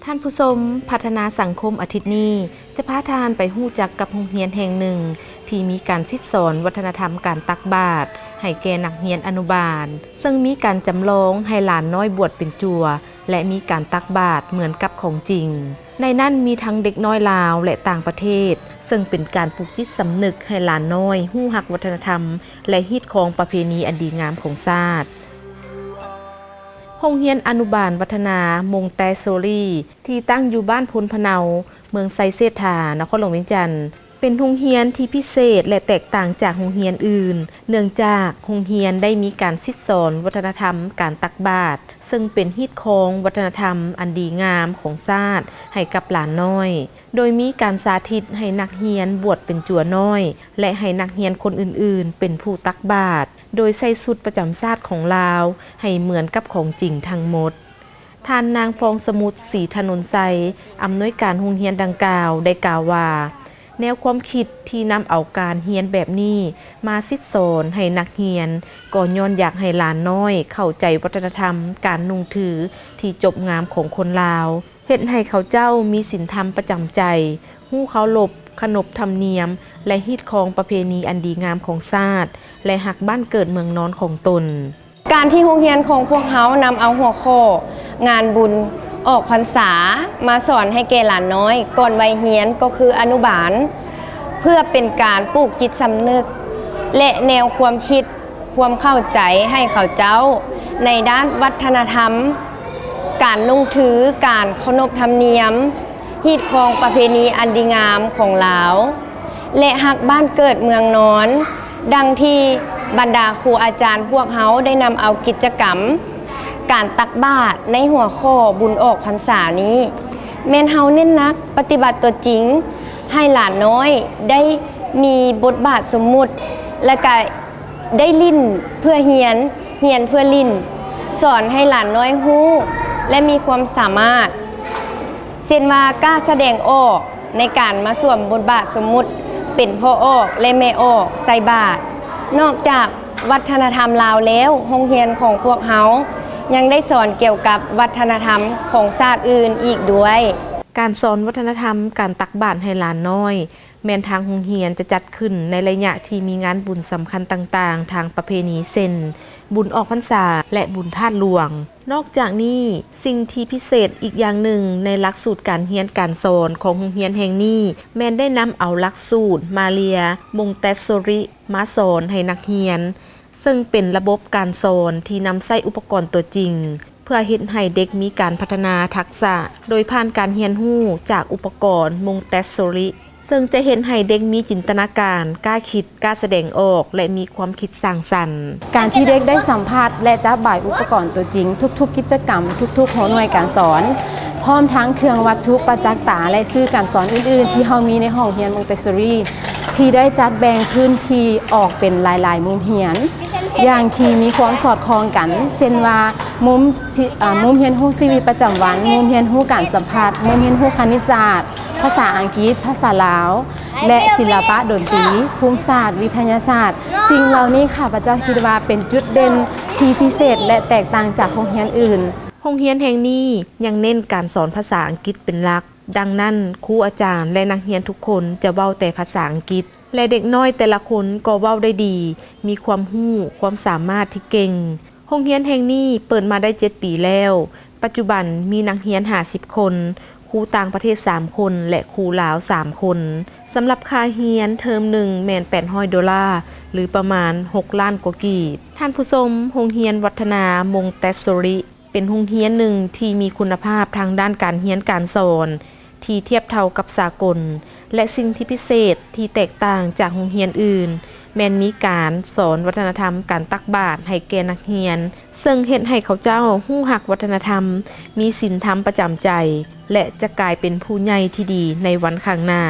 ທ່ານຜູ້ຊົມ, ພັດທະນາສັງຄົມອາທິດນີ້ ຈະພາທ່ານໄປຮູ້ຈັກກັບໂຮງຮຽນແຫ່ງໜຶ່ງ ທີ່ມີການສິດສອນວັດທະນະທຳການຕັກບາດໃຫ້ແກ່ນັກຮຽນອະນຸບານ, ເຊິ່ງມີການຈຳລອງໃຫ້ຫຼານນ້ອຍບວດເປັນຈົວ ແລະ ມີການຕັກບາດເໝືອນກັບຂອງຈິງ. ໃນນັ້ນມີທັງເດັກນ້ອຍລາວ ແລະ ຕ່າງປະເທດ, ເຊິ່ງເປັນການປູກຈິດສຳນຶກໃຫ້ຫຼານນ້ອຍຮູ້ຮັກວັດທະນະທຳ ແລະ ຮີດຄອງປະເພນີອັນດີງາມຂອງຊາດ. ໂຮງຮຽນອະນຸບານວັດທະນາ ມົງແຕສໂຊລີ ທີ່ຕັ້ງຢູ່ບ້ານໂພນພະເນົາ, ເມືອງໄຊເສດຖາ, ນະຄອນຫຼວງວຽງຈັນ, ເປັນໂຮງຮຽນທີ່ພິເສດ ແລະ ແຕກຕ່າງຈາກໂຮງຮຽນອື່ນ, ເນື່ອງຈາກໂຮງຮຽນໄດ້ມີການສິດສອນວັດທະນະທຳການຕັກບາດ, ເຊິ່ງເປັນຮີດຄອງວັດທະນະທຳອັນດີງາມຂອງຊາດໃຫ້ກັບຫຼານນ້ອຍ, ໂດຍມີການສາທິດໃຫ້ນັກຮຽນບວດເປັນຈົວນ້ອຍ ແລະ ໃຫ້ນັກຮຽນຄົນອື່ນໆເປັນຜູ້ຕັກບາດ, ໂດຍໃສ່ຊຸດປະຈຳຊາດຂອງລາວໃຫ້ເໝືອນກັບຂອງຈິງທັງໝົດ. ທ່ານນາງຟອງສະໝຸດ ສີຖະໜົນໄຊ, ອຳນວຍການໂຮງຮຽນດັ່ງກ່າວ ໄດ້ກ່າວວ່າ ແນວຄວາມຄິດທີ່ນຳເອົາການຮຽນແບບນີ້ມາສິດສອນໃຫ້ນັກຮຽນ ກໍຍ້ອນຢາກໃຫ້ຫຼານນ້ອຍເຂົ້າໃຈວັດທະນະທຳການນຸ່ງຖືທີ່ຈົບງາມຂອງຄົນລາວ, ເຮັດໃຫ້ເຂົາເຈົ້າມີສິນທຳປະຈຳໃຈ, ຮູ້ເຄົາລົບຂະໜົບທຳນຽມ ແລະ ຮີດຄອງປະເພນີອັນດີງາມຂອງຊາດ ແລະ ຮັກບ້ານເກີດເມືອງນອນຂອງຕົນ. ການທີ່ໂຮງຮຽນຂອງພວກເຮົານຳເອົາຫົວຂໍ້ງານບຸນອອກພັນສາມາສອນໃຫ້ແກ່ຫຼານນ້ອຍກ່ອນໄວຮຽນ ກໍຄືອະນຸບານ ເພື່ອເປັນການປູກຈິດສຳນຶກ ແລະ ແນວຄວາມຄິດ ຄວາມເຂົ້າໃຈໃຫ້ເຂົາເຈົ້າໃນດ້ານວັດທະນະທຳ, ການນຸ່ງຖື, ການເຄົາລົບທຳນຽມ, ຮີດຄອງປະເພນີອັນດີງາມຂອງລາວ ແລະ ຮັກບ້ານເກີດເມືອງນອນ, ດັ່ງທີ່ບັນດາຄູອາຈານພວກເຮົາໄດ້ນຳເອົາກິດຈະກຳການຕັກບາດໃນຫົວຂໍ້ບຸນອອກພັນສານີ້ ແມ່ນເຮົາເນັ້ນໜັກປະຕິບັດຕົວຈິງໃຫ້ຫຼານນ້ອຍໄດ້ມີບົດບາດສົມມຸດ ແລະ ກະ ໄດ້ຫຼິ້ນເພື່ອຮຽນ, ຮຽນເພື່ອຫຼິ້ນ, ສອນໃຫ້ຫຼານນ້ອຍຮູ້ ແລະ ມີຄວາມສາມາດ ເຊັ່ນວ່າ ກ້າສະແດງອອກໃນການມາສວມບົດບາດສົມມຸດເປັນພໍ່ອອກ ແລະ ແມ່ອອກໃສ່ບາດ. ນອກຈາກວັດທະນະທຳລາວແລ້ວ, ໂຮງຮຽນຂອງພວກເຮົາຍັງໄດ້ສອນກ່ຽວກັບວັດທະນະທຳຂອງຊາດອື່ນອີກດ້ວຍ. ການສອນວັດທະນະທຳການຕັກບາດໃຫ້ຫຼານນ້ອຍ ແມ່ນທາງໂຮງຮຽນຈະຈັດຂຶ້ນໃນໄລຍະທີ່ມີງານບຸນສຳຄັນຕ່າງໆທາງປະເພນີ ເຊັ່ນ ບຸນອອກພັນສາ ແລະ ບຸນທາດຫຼວງ. ນອກຈາກນີ້, ສິ່ງທີ່ພິເສດອີກຢ່າງໜຶ່ງໃນຫຼັກສູດການຮຽນການສອນຂອງໂຮງຮຽນແຫ່ງນີ້ ແມ່ນໄດ້ນຳເອົາຫຼັກສູດມາເລຍ ມົງແຕສໂຊຣິ ມາສອນໃຫ້ນັກຮຽນ, ເຊິ່ງເປັນລະບົບການສອນທີ່ນຳໃຊ້ອຸປະກອນຕົວຈິງ ເພື່ອເຮັດໃຫ້ເດັກມີການພັດທະນາທັກສະ ໂດຍຜ່ານການຮຽນຮູ້ຈາກອຸປະກອນມົງແຕສໂຊຣິ ເຊິ່ງຈະເຮັດໃຫ້ເດັກມີຈິນຕະນາການ, ກ້າຄິດ, ກ້າສະແດງອອກ ແລະ ມີຄວາມຄິດສ້າງສັນ. ການທີ່ເດັກໄດ້ສຳຜັດ ແລະ ຈັບບາຍອຸປະກອນຕົວຈິງທຸກໆກິດຈະກຳ, ທຸກໆຫົວໜ່ວຍການສອນ, ພ້ອມທັງເຄື່ອງວັດຖຸປະຈັກຕາ ແລະ ສື່ການສອນອື່ນໆທີ່ເຮົາມີໃນຫ້ອງຮຽນມົງແຕສໂຊຣີ ທີ່ໄດ້ຈັດແບ່ງພື້ນທີ່ອອກເປັນຫຼາຍໆມຸມຮຽນ ຢ່າງທີ່ມີຄວາມສອດຄ່ອງກັນ ເຊັ່ນວ່າ ມຸມຊິ ອາ ມຸມຮຽນຮູ້ຊີວິດປະຈຳວັນ, ມຸມຮຽນຮູ້ການສຳຜັດ, ມຸມຮຽນຮູ້ຄະນິດສາດ, ພາສາອັງກິດ, ພາສາລາວ ແລະ ສິລະປະດົນຕີ, ພູມສາດ, ວິທະຍາສາດ. ສິ່ງເຫຼົ່ານີ້ຂ້າພະເຈົ້າຄິດວ່າເປັນຈຸດເດັ່ນທີ່ພິເສດ ແລະ ແຕກຕ່າງຈາກໂຮງຮຽນອື່ນ. ໂຮງຮຽນແຫ່ງນີ້ຍັງເນັ້ນການສອນພາສາອັງກິດເປັນຫຼັກ. ດັ່ງນັ້ນ, ຄູອາຈານ ແລະ ນັກຮຽນທຸກຄົນຈະເວົ້າແຕ່ພາສາອັງກິດ ແລະ ເດັກນ້ອຍແຕ່ລະຄົນກໍເວົ້າໄດ້ດີ, ມີຄວາມຮູ້, ຄວາມສາມາດທີ່ເກັ່ງ. ໂຮງຮຽນແຫ່ງນີ້ເປີດມາໄດ້ເຈັດປີແລ້ວ. ປັດຈຸບັນມີນັກຮຽນຫ້າສິບຄົນ, ຄູຕ່າງປະເທດສາມຄົນ ແລະ ຄູລາວສາມຄົນ. ສຳລັບຄ່າຮຽນເທີມໜຶ່ງແມ່ນແປດຮ້ອຍໂດລາ ຫຼື ປະມານຫົກລ້ານກວ່າກີບ. ທ່ານຜູ້ຊົມ, ໂຮງຮຽນວັດທະນາ ມົງແຕສໂຊຣິ ເປັນໂຮງຮຽນໜຶ່ງທີ່ມີຄຸນນະພາບທາງດ້ານການຮຽນການສອນທີ່ທຽບເທົ່າກັບສາກົນ ແລະ ສິ່ງທີ່ພິເສດທີ່ແຕກຕ່າງຈາກໂຮງຮຽນອື່ນ ແມ່ນມີການສອນວັດທະນະທຳການຕັກບາດໃຫ້ແກ່ນັກຮຽນ, ເຊິ່ງເຮັດໃຫ້ເຂົາເຈົ້າຮູ້ຮັກວັດທະນະທຳ, ມີສິນທຳປະຈຳໃຈ ແລະ ຈະກາຍເປັນຜູ້ໃຫຍ່ທີ່ດີໃນວັນຂ້າງໜ້າ.